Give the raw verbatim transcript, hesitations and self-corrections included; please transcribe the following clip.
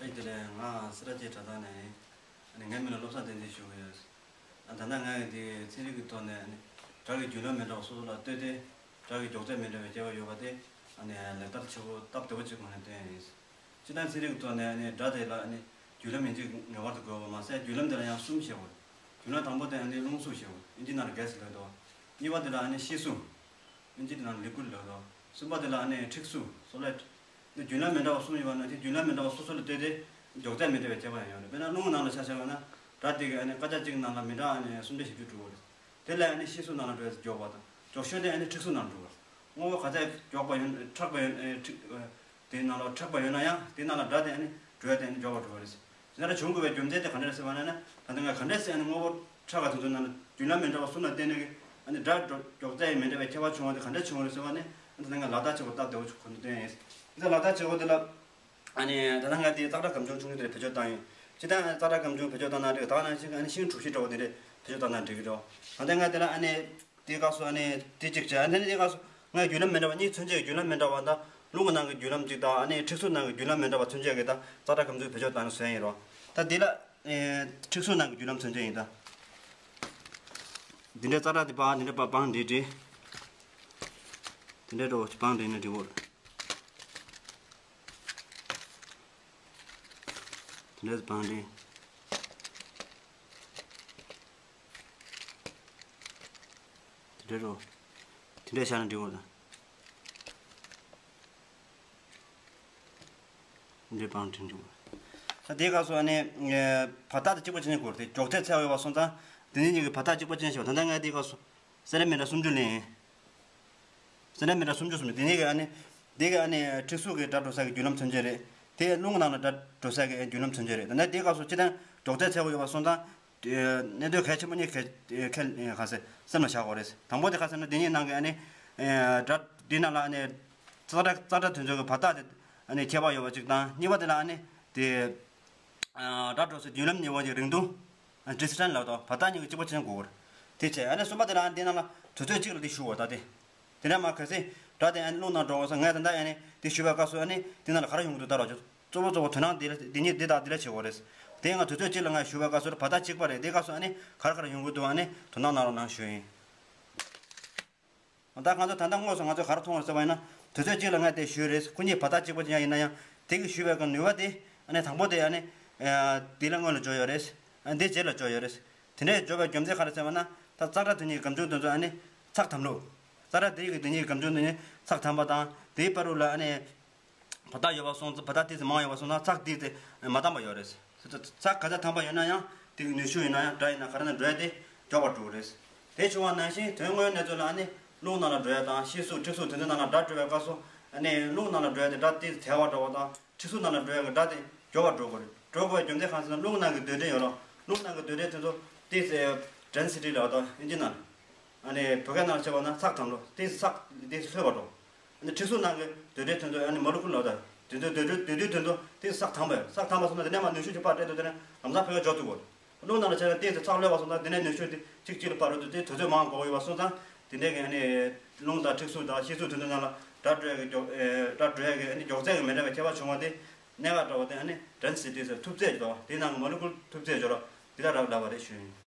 བཀྲ་ཤིས་བདེ་ལེགས། ང་སེ་ར་བྱེས་གྲྭ་ཚང་ནས་ཡིན། ཨ་ནི་ངའི་མིང་ལ་བློ་བཟང་བསྟན་འཛིན་ཞུ་གི་ཡོད། ཨ་ད་ལྟ་ང་ཡི་འདི་ཚན་རིག་གི་ཐོག་ནས་ཨ་ནི་སྒྲ་གི་རྒྱུན་ལམ་མི་འདྲ་བ་སོ་སོ་ལ་ལྟོས་ཏེ་སྒྲ་གི་མགྱོགས་ཚད་མི་འདྲ་བའི་ཁྱད་པར་ཡོད་པ་དེ་ཨ་ནི་ལེགས་བསྟར་ཆེ་པོ་སྟབས་བདེ་པོ་ཅིག་ངོས་ནས་བཏོན་ཡིན། སྤྱིར་བཏང་ཚན་རིག་གི་ཐོག་ནས་ཨ་ནི་སྒྲ་དེ་ལ་ཨ་ནི་རྒྱུན་ལམ་ཡིན་གཅིག་ངེས་པར་དུ་དགོས་པ་མ་ཟད་རྒྱུན་ལམ་དེ་ལ་ཡང་གསུམ་བཤད་དགོས། རྒྱུན་ལམ་དང་པོ་དེ་ཨ་ནི་རླུང་གཟུགས་བཤད་དགོས། ཨིན་ཇི་ནང་ལ་གྷེ་སི་ལབ་འདུག་གཉིས་པ་དེ་ལ་ཨ་ནི་ཤི་གཟུགས། ཨིན་ཇི་དེ་ནང་ལི་ཀུ་ལིཌ་ལབ་དོ། གསུམ་པ་དེ་ལ་ཨ་ནི་འཁྲིག་གཟུགས་སོ་ལིཌ། འདི་རྒྱུན་ལམ་མི་འདྲ་བ་གསུམ་ཡོད་པ་ན་དེ་རྒྱུན་ལམ་མི་འདྲ་བ་སོ་སོ་ལ་ལྟོས་ཏེ་མགྱོགས་ཚད་མི་འདྲ་བའི་ཁྱད་པར་ཡང་ཡོད་རེད། དཔེར་ན་རླུང་ནང་ལ་ཆ་བཞག་པ་ན་སྒྲ་དེ་གི་ཨ་ནི་སྐར་ཆ་གཅིག་ནང་ལ་མི་ཊར་ཨ་ནི་སུམ་བརྒྱ་བཞི་བཅུ་འགྲོ་གི་རེད། དེ་ལས་ཨ་ནི་ཤི་གཟུགས་ནང་ལ་འགྲོ་ཡ་མགྱོགས་པ་དང་མགྱོགས་ཤོས་དེ་ཨ་ནི་འཁྲིག་གཟུགས་ནང་འགྲོ་བ་རེད། དངོས་པོ་ག་ཚད་མགྱོགས་པ་ཡོད་མཁྲེགས་པ་ཡོད་ཨ་འཁྲིག་དེའི་ནང་ལ་མཁྲེགས་པ་ཡོད་ན་ཡང་དེའི་ནང་ལ་སྒྲ་དེ་ཨ་ནི་འགྲོ་ཡ་དེ་ཨ་ནི་མགྱོགས་པ་འགྲོ་བ་རེད། དེ་ལྟར་བྱུང་དགོས་པའི་རྒྱུ་མཚན་དེ་ག་འདྲ་རེད་ཟེར་བ་ན་ན་ད་ལྟ་ང་ག་འདྲ་ཟེར་ཨ་ནི་དངོས་པོ་མཁྲེགས་པ་དེ་ཚོའི་ནང་ལ་རྒྱུན་ལམ་མི་འདྲ་བ་གསུམ་ལ་བརྟེན་ནས་ཨ་ནི་སྒྲ་མགྱོགས་ཚད་མི་འདྲ་བའི་ཁྱད་པར་བྱུང་བ་དེ་ག་འདྲ་བྱུང་བ་རེད་ཟེར་བ་ནི་ཨ་ནི་ད་ལྟ་ང་ལག་བསྟར་བྱེད་དགོས་སྟབས་བདེ་བོ་ཞིག་གོ་ནས་བསྟན་ཡིན། འདི་ལག་བསྟར་བྱེད་དགོས་དེ་ལ་ཨ་ནི་ད་ལྟ་ང་དེའི་ཙག་སྒྲ་སྒམ་ཆུང་ཆུང་ཆུང་དེ་རེད་བེད་སྤྱོད་བཏང་ཡིན། སྤྱིར་བཏང་ཙག་སྒྲ་སྒམ་ཆུང་བེད་སྤྱོད་བཏང་ན་འགྲིག་ད་ག་ནང་བཞིན་ཨ་ནི་ཤིང་གྲུ་བཞི་འདྲ་བོ་དེ་འདྲས་བེད་སྤྱོད་བཏང་ན་འགྲིག་གི་འདྲ་བོ། ད་ལྟ་ང་དེ་ལ་ཨ་ནི་དེའི་སྐབས་སུ་ཨ་ནི་དེ་གཅིག་བྱས་ཨ་ནི་དེའི་སྐབས་སུ་ང་རྒྱུན་ལམ་མི་འདྲ་བ་གཉིས་མཚོན་བྱེད་ཀྱི་རྒྱུན་ལམ་མི་འདྲ་བ་དང་རླུང་གི་ནང་གི་རྒྱུན་ལམ་གཅིག་དང་ཨ་ནི་འཁྲིག་གཟུགས་ནང་གི་རྒྱུན་ལམ་མི་འདྲ་བ་མཚོན་བྱེད་ཀྱི་ད་ཙག་སྒྲ་སྒམ་ཆུང་བེད་སྤྱོད་བཏང་ནས་བཟོས་ཡིན་རོ། ད་དེ་ལ་ཨེ་འཁྲིག་གཟུགས་ནང་གི་རྒྱུན་ལམ་མཚོན་བྱེད་ཡིན་ད། འདི་འདྲའི་ཙག་སྒྲ་དེ་པ་འདི་འདྲ་པ་བང་འདྲེས་འདྲེས། དེ་འདྲའི་འགྲོ་བང་འདྲེས་ནས་འདྲེས་འོར། དེ་འདྲའི་བང་འདྲེས། དེ་འདྲའི་འགྲོ། དེ་འདྲའི་ཤར་ནས་འདྲེས་འོར་ད། འདྲེ་བང་འདྲེན་འགྲོ། ད་དེའི་སྐབས་སུ་ཨ་ནི་བར་ཐག་དེ་གཅིག་པ་ཅན་གྱི་སྐོར་དེ་མགྱོགས་ཚད་ཚད་ཡོད་པ་སོང་ཙང་དེ་ནི་གཉིས་ཀྱི་བར་ཐག་གཅིག་པ་ཅན་ཞེས་པ་ད་ལྟ་ང་དེའི་སྐབས་སུ་སེན་ར་མི་ཊར་སུམ་ཅུ་ལེན། སེན་ར་མི་ཊར་སུམ་ཅུ་སོང་དེ་ནི་གི་ཨ་ནི་དེ་གི་ཨ་ནི་འཁྲིག་གཟུགས་ཀྱི་སྒྲ་འགྲོ་ས་གི་རྒྱུ་ལམ་མཚོན་བྱེད་རེད། དེ་རླུང་ནང་ལ་སྒྲ་འགྲོ་ས་གི་རྒྱུ་ལམ་མཚོན་བྱེད་རེད། ད་ལྟ་དེའི་སྐབས་སུ་སྤྱིར་བཏང་མགྱོགས་ཚད་ཚད་པོ་ཡོད་པ་སོང་ཙང་གནད་དོན་གལ་ཆེན་པོ་གཉིས་གལ་གལ་ག་ཟེ་སེམས་ལ་བཞག་དགོས་རེད། དང་པོ་དེ་ག་ཟེར་ན་དེ་གཉིས་ནང་གི་ཨ་ནི་སྒྲ་འདི་ནང་ལ་ཨ་ནི་ཙག་སྒྲ་ཙག་སྒྲ་དེ་ཚོ་གི་བར་ཐག་དེ་ཨ་ནི་ཁྱད་པར་ཡོད་པ་གཅིག་དང་གཉིས་པ་དེ་ལ་ཨ་ནི་དེ་སྒྲ་འགྲོ་སའི་རྒྱུ་ལམ་གཉིས་པོ་གི་རིང་ཐུང་ཨ་ནི་ཌི་སི་ཊན་སི་ལབ་དོ་བར་ཐག་གཉིས་ཀྱི་གཅིག་པ་གཅིག་རྐྱང་དགོས་རེད། དེ་བྱས་ཨ་ནི་གསུམ་པ་དེ་ལ་ཨ་ནི་དེ་ནང་ལ་དུས་ཚོད་གཅིག་ལ་དེ་ཞུ་བ་ད་དེ། དེ་ནས་མར་གལ་སྲིད་སྒྲ་དེ་ཨ་ནི་རླུང་ནང་འགྲོ་འོང་ས་ངས་ད་ལྟ་ཨ་ནི་དེ་ཞུས་པའི་སྐབས་སུ་ཨ་ནི་དེ་ནང་ལ་ག་རེ་ཡོང་གི་འདུག་ལྟ་རོགས་ཅོ། གཙོ་བོ་གཙོ་བོ་དོ་སྣང་དེ་ལ་དེ་ཉིད་འདི་དང་འདི་ལ་བྱེད་དགོས་རེད། དེ་ང་དུས་ཚོད་གཅིག་ལ་ངས་ཞུས་པའི་སྐབས་སུ་བར་ཐག་གཅིག་པ་རེད། དེའི་སྐབས་སུ་ཨ་ནི་ག་རེ་ག་རེ་ཡོང་གི་འདུག་ཨ་ནི་དོ་སྣང་གནང་རོགས་གནང་ཞུ་ཡིན། ད་ང་ཚོ་ད་ལྟ་དངོས་སུ་ང་ཚོས་ག་རེ་མཐོང་བ་རེད་ཟེར་བ་ཡིན་ན་དུས་ཚོད་གཅིག་ལ་ངས་དེ་ཞུས་རེད། ཁོ་གཉིས་བར་ཐག་གཅིག་པ་ཅིག་ཡང་ཡིན་ན་ཡང་དེ་གི་ཞུས་པའི་གི་ནུས་པ་དེ་ཨ་ནི་དང་པོ་དེ་ཨ་ནི་དེ་ལ་སྔོན་ལ་འཇོག་ཡོད་རེད། ཨ་ནི་དེ་རྗེས་ལ་འཇོག་ཡོད་རེད། དེ་འདྲའི་འཇོག་པའི་རྒྱུ་མཚན་ག་རེ་ཟེར་བ་ན་ད་ཙག་སྒྲ་དེ་གཉིས་སྒམ་ཆུང་དེ་ཚོ་ཨ་ནི་ཚགས་དམ་ལུགས། ཙག་སྒྲ་དེ་གི་དེ་གཉིས་སྒམ་ཆུང་དེ་གཉིས་ཚགས་དམ་པ་དང་དེའི་བར་དུ་ལ་ཨ་ནི་བར་ཐག་ཡོད་པ་སོང་ཙང་བར་ཐག་དེ་ཚོ་མང་ཡོད་པ་སོང་ཙང་ཚགས་དེ་ཚོ་མ་དམ་པ་ཡོད་རེད། ཚགས་ག་ཚད་དམ་པ་ཡོད་ན་ཡང་དེ་གི་ནུས་ཤུགས་ཡིན་ན་ཡང་སྒྲ་ཡིན་ན་ག་རེ་ན་འགྲོ་ཡ་དེ་མགྱོགས་པར་འགྲོ་གི་རེད། དེ་བྱུང་བ་ནང་བཞིན་དོན་དངོས་གནས་ཚུལ་ལ་ཨ་ནི་རླུང་ནང་ལ་འགྲོ་ཡ་དང་ཤི་གཟུགས་འཁྲིག་གཟུགས་དེ་ཚོའི་ནང་ལ་སྒྲ་འགྲོ་བའི་སྐབས་སུ་ཨ་ནི་རླུང་ནང་ལ་འགྲོ་ཡ་དེ་སྒྲ་དེ་ཚ་བ་འདྲ་བོ་དང་། འཁྲིག་གཟུགས་ནང་ལ་འགྲོ་ཡ་གི་སྒྲ་དེ་མགྱོགས་པར་འགྲོ་དགོས་རེད། འགྲོ་དགོས་པའི་རྒྱུ་མཚན་གང་ཟེར་ན་རླུང་ནང་གི་སྡོད་འཕྲིན་ཡོད་རོ། རླུང་ནང་གི་སྡོད་འཕྲིན་དེ་ཚོ་དེ་ཌེན་སི་ཊི་ལབ་དང་ཨིན་ཇི་ནང་ཨ་ནི་བོད་སྐད་ནང་བྱས་པ་ན་ཚགས་དམ་རོ། དེ་ཚགས་དེ་ལྷོད་པ་འགྲོ། ཨ་ནི་འཁྲིག་གཟུགས་ནང་གི་སྡོད་འཕྲིན་དེ་ཚོ་ཨ་ནི་མོ་ལེ་ཀུལ་ལབ་དང་དེ་ཚོ་སྡོད་འཕྲིན་སྡོད་འཕྲིན་དེ་ཚོ་དེ་ཚགས་དམ་པ་ཡོད། ཚགས་དམ་པ་སོང་ན་དེ་ནས་མར་ནུས་ཤུགས་ཀྱི་ཕར་སྤྲད་དུས་དེ་ནས་ལམ་སང་ཕ་གིར་འགྲོ་ཐུབ་དགོས། རླུང་ནང་ལ་བྱས་ན་ཏོག་ཙམ་ཚགས་ལྷོད་པ་སོང་ཙང་དེ་ནས་ནུས་ཤུགས་དེ་གཅིག་གཅིག་ལ་སྤར་འགྲོ་དུས་དེ་དུས་ཚོད་མང་པོ་འགོར་ཡོད་པ་སོང་ཙང་དེ་འདྲའི་གི་ཨ་ནི་རླུང་དང་འཁྲིག་གཟུགས་དང་ཤི་གཟུགས་དེ་ཚོའི་ནང་ལ་སྒྲ་འགྲོ་ཡ་གི་མགྱོགས་ཨེ་སྒྲ་འགྲོ་ཡ་གི་ཨ་ནི་མགྱོགས་ཚད་ཀྱི་མི་འདྲ་བའི་ཁྱད་པར་བྱུང་བ་དེ་གནད་འགག་འདྲ་བ་དེ་ཨ་ནི་ཌེན་སི་ཊི་ཟེར་ཐུབ་ཚད་ཀྱི་འདུག་དེའི་ནང་གི་མོ་ལེ་ཀུལ་ཐུབ་ཚད་ཀྱི་འདུག་དེ་དག་རག་ལས་པ་རེད་ཞུ་ཡིན།